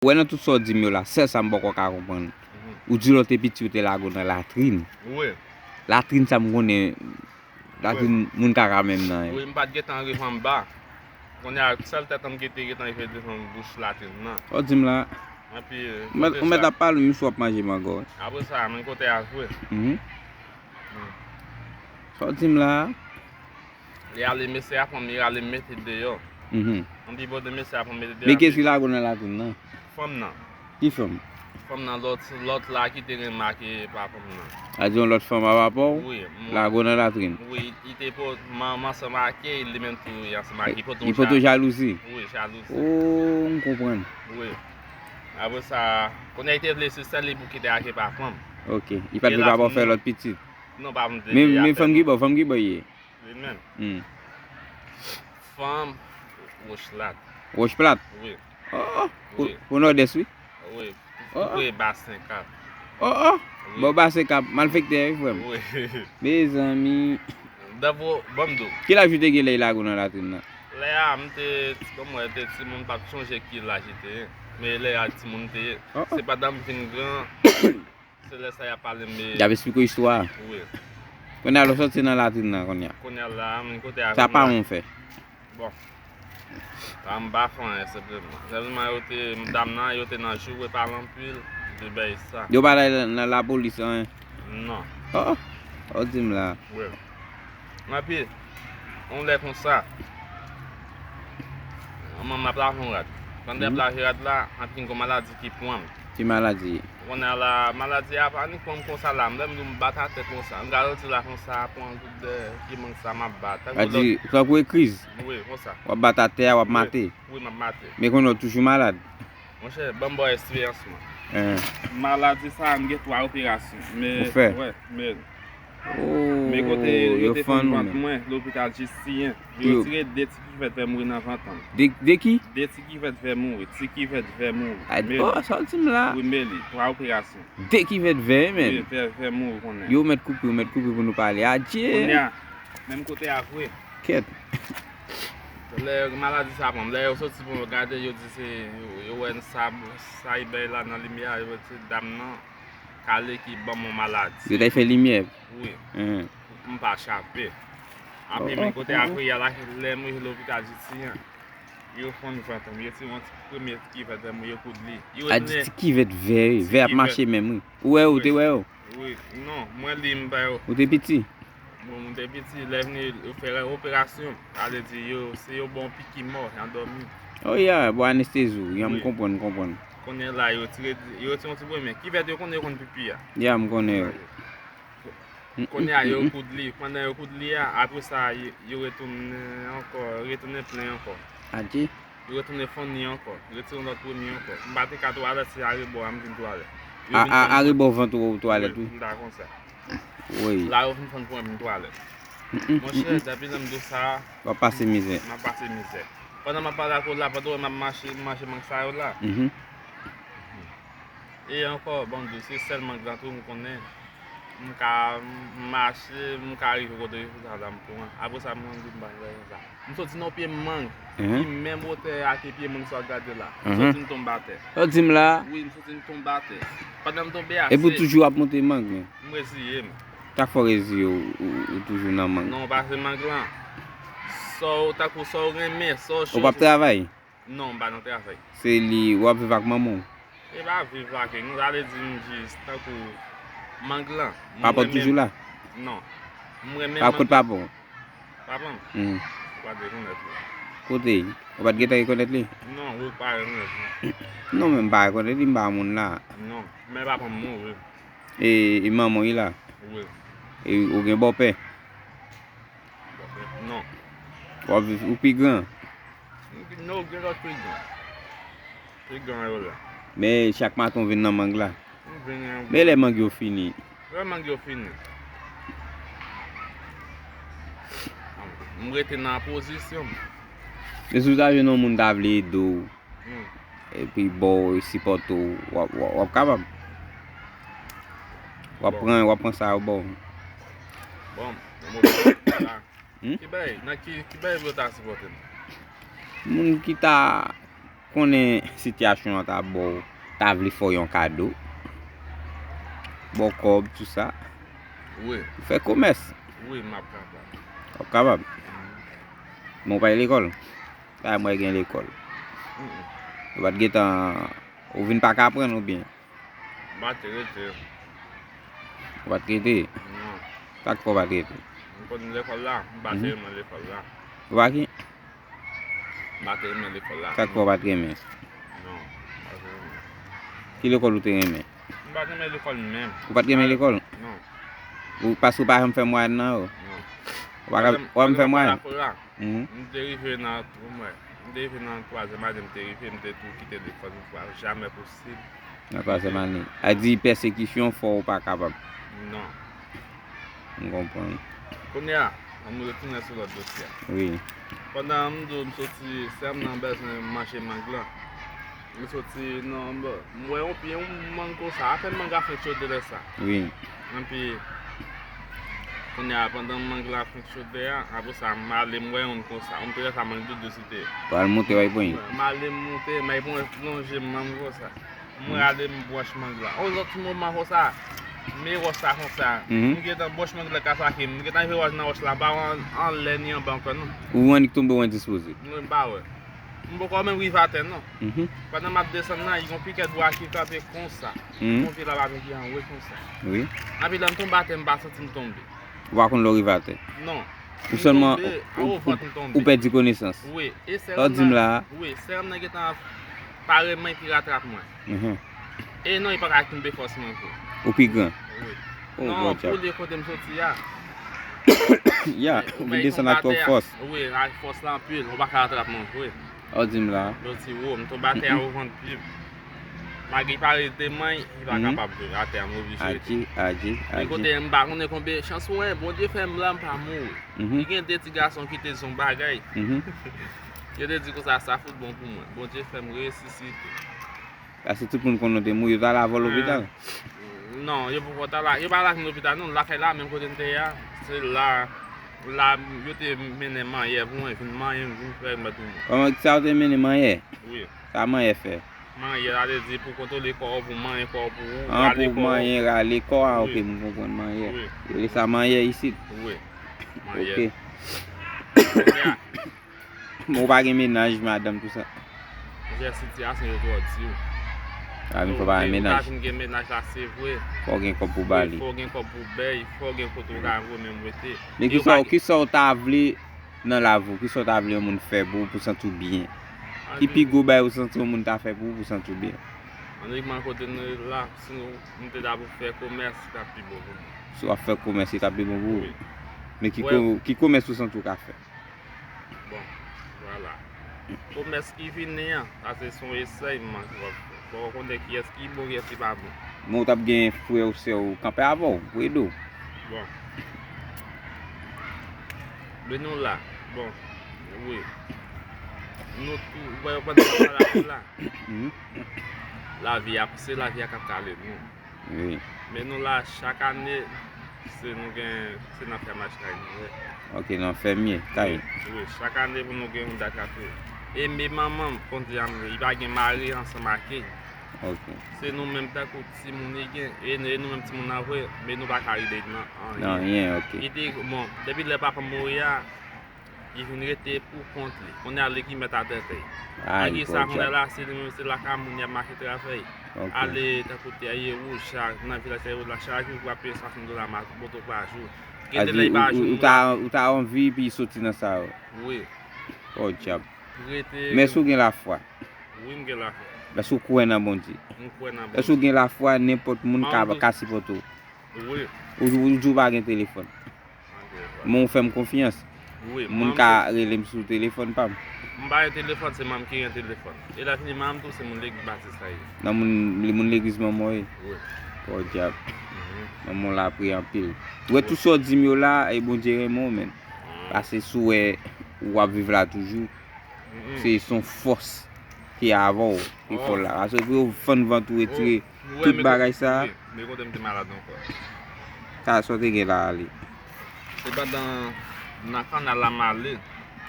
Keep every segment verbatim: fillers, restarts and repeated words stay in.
Ou wè nan tout sa w di m yo la, sèl sa m poko ka konprann. Ou di lè w te piti, yo te lage w nan latrin. Wi. Latrin sa m konnen, latrin moun kaka menm nan. Wi, m pa t gentan rive anba. Kounye a, sèl tèt an m ki te gentan rive desann bouch latrin nan. Sa w di m la? Epi, ou mèt ap pale, m sou ap manje mango. Apre sa, men kote a vre. Sa w di m la? Li ale mesye a pran m, li ale mete deyò. Anpi bò de mesye a pran m mete deyò. Men kiyès ki lage w nan latrin nan? Fanm nan. Ki fanm? Fanm nan, lòt, lòt la ki te remake pa fanm nan. A di yon lòt fanm apa w? Wi, lage w nan latrin. Wi, li te po, m ansanm ak li, li menm tou, li ansanm ak li, pote yon jalouzi. Wi, jalouzi. Oh, m konprann. Wi. Apre sa, kounye a li te vle se sèl li pou kite ake pa fanm. Ok. Li pa t vle pa ba w fè lòt pitit. Non, pa vle. Men, men fanm ki bò, fanm ki bò ye? Li menm. Fanm Woch Plat. Woch Plat? Wi. Oh, oh. Pou Nòdès, wi. Wi. Tou pre Basen Kap. Oh, oh. Bò Basen Kap, malfektè, wi, frè m. Wi. Mezanmi. Dabò, ban m di w. Ki laj ou te gen lè l lage w nan latrin nan? Lè a, m te, kòm w wè, te timoun, pa t sonje ki laj li te ye. Men lè a, timoun te ye. Se pandan m vin gran, se lè sa y ap pale m de. Y ap esplike w istwa a. Wi. Kounye a, lè w sòti nan latrin nan, kounye a. Kounye a la, m kote a. Sa pa yon fè. Bon. Anba fanyen, senpleman. Senpleman, yo te, dam nan, yo te nan joure pa l anpil, de bagay sa. Yo pa t al nan lapolis, anyen? Non. Oh, oh. Sa w di m la? Wi. Epi, yon lè konsa, manman m ap lave yon rad. Pandan l ap lave rad la, anpi gen yon maladi ki pran m. Ki maladi? Kounye a la, maladi a pa ni pran m konsa la. M lè m di w m bat atè konsa. M gade w ti la konsa, pran tout de pye mank sa, m ap bat. Sa di, tankou e kriz? Wi, konsa. W ap bat atè a, w ap mate? Wi, m ap mate. Men kounye a w toujou malad? Monchè, ban m ba w eksperyans mwen. Maladi sa a, m gen twa operasyon. Men, ou fè? Wi, men Men kote yo te fann vant mwen, lopital Jistinyen. Yo retire de ti kivèt fè mouri nan vant an. De, de ki? De ti kivèt fè mouri, ti kivèt fè mouri. Oh, sa w di m la? Wi, men li, twa operasyon. De kivèt fè, men. Wi, fè, fè mouri konnen. Yo mèt koupe, yo mèt koupe pou nou pale. Adye! Kounye a, menm kote a vre. Kèt. Lè maladi sa pran m, lè yo soti pou yo gade, yo di se, yo, yo wè sa, sa y bay la nan limyè a, yo di dam nan kale ki ban m yon maladi. Yo t al fè limyè. Wi. M pa chape. Anpi men kote apre, y a la, lè m rive lopital Jistinyen, yo fann vant mwen, yo tire yon ti premye ti kivèt fè mwen, yo koud li. A di ti kivèt vè, wi. Vè ap mache menm, wi. Ou wè yo, ou te wè yo? Wi. Non, mwen li m pa yo. Ou te piti? Bon, mwen te piti, lè vini, yo fè operasyon. Sa vle di, yo, se yo ba w piki mò, y a dòmi. Oh, ya, bon, anestezi w, ya, m konprann, m konprann. Kounye a la, yo tire, yo tire yon ti premye. Kivèt yo konnen yo konn pipi a. Ya, m konnen yo. Kounye a, yo koud li. Pandan yo koud li a, apre sa, yo, yo retounen ankò, retounen plen ankò. Adye. Yo retounen fann li ankò, retire yon lòt premye ankò. M pa te ka twalèt, se arebò a m vin twalèt. A, a, arebò vant ou twalèt, wi. M ta konsa. Wi. La yo fin fann pou mwen vin twalèt. Monchè, depi lè m di w sa a, w ap pase mizè. M ap pase mizè. Pandan m ap pale ak ou la, pandan w wè m ap mache, m mache mank sa yo la. E ankò, bon, se sèl mank lan tou m konnen. M ka mache, m ka rive kote yo, se sa m pran. Apre sa, m konn di m pa fè sa. M soti nan yon pye mang, ki menm wotè ak pye mang sa w ap gade la. M soti m tonbe atè. Sa w di m la? Wi, m soti m tonbe atè. Pandan m tonbe a, epi w toujou ap monte mang, men. M reziye m. Sa k fè w reziye w, ou, ou toujou nan mang? Non, pa se mang lan. Sa w, tankou sa w renmen, sa w chwazi. Ou p ap travay? Non, m pa nan travay. Se li, w ap viv ak manman w? E pa viv ak, nou ta vle di m jis tankou mang lan. Papa w toujou la? Non. M renmen mang lan. Kot papa w? Papa m? Ou pa t rekonèt li. Kote? Ou pa t gentan rekonèt li? Non, ou pa rekonèt li. Non, men m pa rekonèt li, m pa moun la. Non, men papa m mouri. E, e manman w, li la? Wi. E ou gen bòpè? Non. W ap viv, ou pi gran? Non, gen lòt pi gran. Pi gran yo la. Men chak maten w vin nan mang la? M vin nan... Men lè mang yo fini? Lè mang yo fini, m rete nan pozisyon m. Men si w ta jwenn yon moun ta vle ede w, epi ba w, sipòte w, w ap, w ap, w ap kapab. W ap pran, w ap pran sa yo ba w. Bon, nan moman sa, ki bagay, nan ki, ki bagay pou yo ta sipòte m? Moun ki ta, Konnen sitiyasyon an ta ba w, ta vle fè w yon kado. Ba w kòb, tou sa. Wi. Ou fè komès. Wi, m ap kapab. W ap kapab. Men w pa al lekòl. Sa mwen gen lekòl. Ou pa t gentan, ou vin pa ka aprann oubyen? M pa t rete. Ou pa t rete? Non. Sa k fè w pa t rete? M konn lekòl la, m pa t renmen lekòl la. Ou pa ki? M pa t renmen lekòl la. Sa k fè w pa t renmen? Non, m pa t renmen. Ki lekòl ou te renmen? M pa t renmen lekòl menm. Ou pa t renmen lekòl? Non. Ou, paske ou pa janm fè mwayèn nan yo? Non. Ou pa ka, ou pa fè mwayèn? Mhm. M te rive nan, m te rive nan twazyèm ane, m te rive, m te tou kite lekòl, m pa jamè posib. Nan twazyèm ane. A di pèsekisyon fè w pa kapab. Non. M konprann. Kounye a, ann nou retounen sou lòt dosye a. Wi. Pandan m di w m soti, sè m nan bezwen manje mang lan. M soti nan, m wè yon pye yon mang konsa, apèn mang la fenk chode lè sa. Wi. Epi, kounye a, pandan mang la fenk chode a, apre sa, m ale m wè youn konsa. Yon pye lè sa mang doudous li te ye. Ou al moute, w al pran. M ale m moute, m al pran lonje m konsa. M rale m branch mang la. Yon lòt ti moman konsa, men wòch sa konsa. Mhm. M gentan branch mang la kase ak m. M gentan rive wòch nan wòch la, m pa wè anlè ni anba ankò non. Ou annik tonbe, ou endispoze. Mwen m pa wè. M poko menm rive atè non. Mhm. Pandan m ap desann nan, yon pikèt bwa ki kanpe konsa. Mhm. Yon pye la pa vin ki anwo konsa. Wi. Epi lè m tonbe atè, m pa santi m tonbe. Ou pa konn lè w rive atè? Non. Ou sèlman, ou, ou, ou pèdi konesans. Wi, e sè m nan, wi, sè m nan gentan pare men epi ratrap mwen. Mhm. E non, li pa ka kenbe fòs mwen ankò. Ou pi gran? Wi. Oh, non, Bondye. Pou li kote m soti a. Ya, ou vin desann ak twòp fòs. Wi, ak fòs la anpil, ou pa ka ratrap mwen vre. Ou di m la. Yon ti wo, m tonbe atè a o vant pye m. Malgre li pa rete manyen, li pa kapab atè a, m oblije rete. Adje, adje, adje. Men kote m pa konnen konbyen chans mwen, Bondye fè m la, m pa mouri. Mhm. Te gen de ti gason ki te di yon bagay. Mhm. Yo te di konsa, sa fout bon pou mwen. Bondye fè m resisite. Paske tout moun konn ou te mouri, yo t al avè w lopital? Non, yo poko t al la, yo pa t al ak m lopital non, lakay la menm kote m te ye a, se la, la yo te mennen manyè pou mwen, vin manyen m, vin fè remèd pou mwen. Kòman sa yo te mennen manyè? Wi. Sa manyè fè? Manyè, sa vle di pou kontwole kò w, pou manyen kò w, pou rale kò w. Ah, pou manyen, rale kò a, ok, m konprann manyè. Wi. Yo rele sa manyè isit? Wi. Manyè. Ok. Kounye a, men w pa gen mennaj, madanm, tou sa? Monchè, sitiyasyon yo twò di wi. A, men fò w pa gen mennaj. Ou ka vin gen mennaj la, se vre. Fò w gen kòb pou ba li. Wi, fò w gen kòb pou bay, fò w gen kote w ka voye menm rete. Men kisa, kisa w ta vle nan lavi w? Kisa w ta vle yon moun fè pou ou, pou w santi w byen? Ki pi gwo bagay ou santi yon moun ta fè pou ou, pou w santi w byen? Annik mwen kote nou ye la, si nou, nou te ta pou fè komès, li t ap pi bon pou mwen. Si w ap fè komès, li t ap pi bon pou ou? Wi. Men ki ko-, ki komès ou santi w ka fè? Bon, vwala. Komès ki vini an, sa se son esèy man ki w ap fè. Fò w konnen kiyès ki bon, kiyès ki pa bon. Men w t ap gen frè w, sè w kanpe avè w, pou ede w. Bon. Men nou la. Bon, wi. Nou tou, w wè, pandan nou la, la, lavi a, se lavi a k ap kale nou. Wi. Men nou la, chak ane, se nou gen, se nan fèmaj kay nou ye. Ok, nan fèmye kay. Wi, wi, chak ane pou nou gen yon dat la tou. E men manman m, kounye a, li pa gen mari ansanm ak li. Ok. Se nou menm tankou timoun li gen, e, e nou menm timoun nan vre, men nou pa ka ede nan anyen. Nan anyen, ok. Li te, bon, depi lè papa m mouri a, li vin rete pou kont li. Kounye a, li ki mèt a tèt li. Ay, malgre sa, kounye a la, se li menm, se lakay moun y ap mache travay. Ok. Ale, tankou Tèyè Wouj, chak, nan vilaj Tèyè Wouj la, chak jou, w ap peye swasant dola ma-, moto pa jou. Gen de lè, li pa jwenn. Ou ta, ou ta anvi, epi soti nan sa yo. Wi. O dyab. Rete. Men si w gen lafwa. Wi, m gen lafwa. Èske w kwè nan Bondye? M kwè nan Bondye. Èske w gen lafwa nenpòt moun ka, ka sipòte w? Wi. Ou, ou di w pa gen telefòn. Men w fè m konfyans. Wi, moun ka rele m sou telefòn pa m. M pa gen telefòn, se manman m ki gen telefòn. E lè fini manman m tou, se moun legliz batis la ye. Nan moun, moun legliz manman w ye? Wi. O dyab. Mhm. Manman w la priye anpil. Ou wè tout sa w di m yo la, e Bondye renmen w, menn. Mhm. Paske si w wè w ap viv la toujou, se, se yon fòs ki avè w, ki fè w la. Paske pou yo fann vant ou, retire tout bagay sa. Wi, men kote m te malad ankò. Sa, sa w te gen la ale? Se pandan nan kannal la m ale.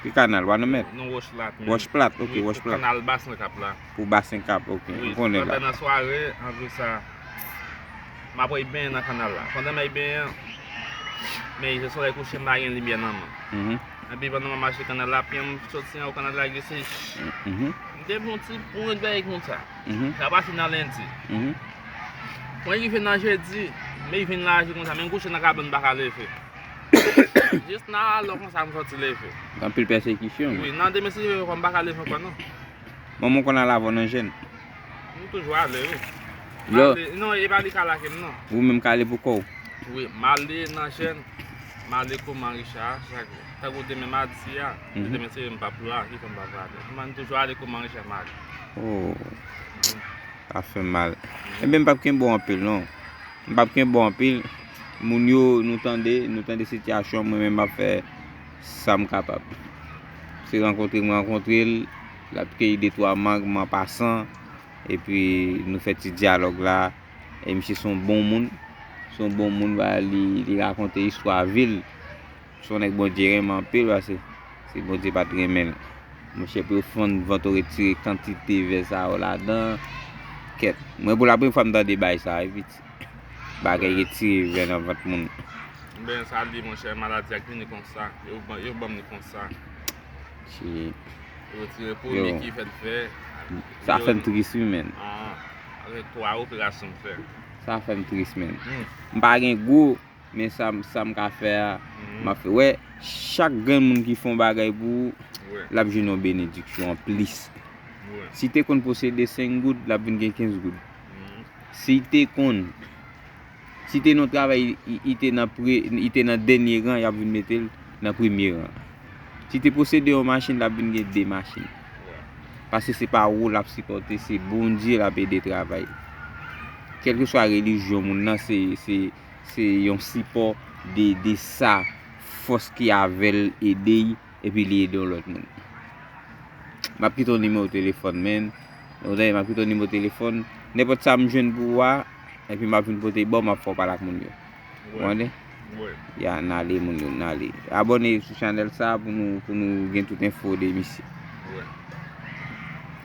Ki kanal? Wanament? Non, Wòch Plat menm. Wòch Plat, ok, Wòch Plat. Kanal Basen Kap la. Pou Basen Kap, ok. M konnen la. Pandan nan sware, apre sa, m ap al benyen nan kanal la. Pandan m ap benyen, men se solèy kouche, m pa gen limyè nan men. Epi pandan m ap mache kanal la, pye m soti anwo kanal la glise. M te pran yon ti pwent bagay konsa. Sa pase nan lendi. Mwen rive nan jedi, men vin la aji konsa, men m kouche nan kabann m pa ka leve. Jis nan alò konsa m soti leve. Anpil pèsekisyon. Wi, nan demen si leve kò m pa ka leve ankò non. Manman w konn al avè w nan jèn? M toujou ale, wi. M ale, non, e pa li ka lage m non. Ou menm ka ale pou kò w? Wi, m ale nan jèn, m ale kouman Richard, chak jou. Tankou demen madi a, demen se m p ap la, ki fè m pa prale. M toujou ale kouman Richard m ale. Oh. Sa fè m mal. Ebyen, m p ap kenbe w anpil, non. M p ap kenbe w anpil. Moun yo, nou tande, nou tande sitiyasyon, mwen menm m ap fè sa m kapab. Se rankontre m rankontre l, l ap keyi de twa mang m an pasan, epi nou fè ti dyalòg la. E misye se yon bon moun, se yon bon moun, ba, li, li rakonte istwa vi l. Se yon nèg Bondye renmen anpil, paske si Bondye pa t renmen l, monchè, pou yo fann vant ou retire kantite vè sa yo ladan, kèt. Mwen, pou la premye fwa m tande bagay sa, wi, piti. Bagay retire vè nan vant moun. Ben, sa li, monchè, maladi a k vini konsa. Yo ban, yo ban m li konsa. Shit. Yo retire pwemye ki fè l fè. Sa fè m tris, wi, menn. Ah, avèk twa operasyon m fè. Sa fè m tris, menn. M pa gen gwo, men sa, m- sa m ka fè a, m ap fè. Wè, chak grenn moun ki fè yon bagay pou ou, l ap jwenn yon benediksyon anplis. Si te konn posede senk goud, l ap vin gen kenz goud. Si te konn, si te nan yon travay, li, li te nan pre, li te nan dènye ran, y ap vin mete l nan premye ran. Si te posede yon machin, l ap vin gen de machin. Paske se pa ou l ap sipòte, se Bondye l ap ede travay. Kèlkeswa relijyon moun nan, se, se, se yon sipò de, de sa, fòs ki avè l ede l, epi li ede yon lòt moun. M ap kite yon nimewo telefòn, menn. Ou tande, m ap kite yon nimewo telefòn. Nenpòt sa m jwenn pou ou a, epi m ap vin pote ba w, m ap fè w pale ak moun yo. Ou tande? Ya, n ale, moun yo, n ale. Abòne sou chanèl sa pou nou, pou nou gen tout enfo de misye.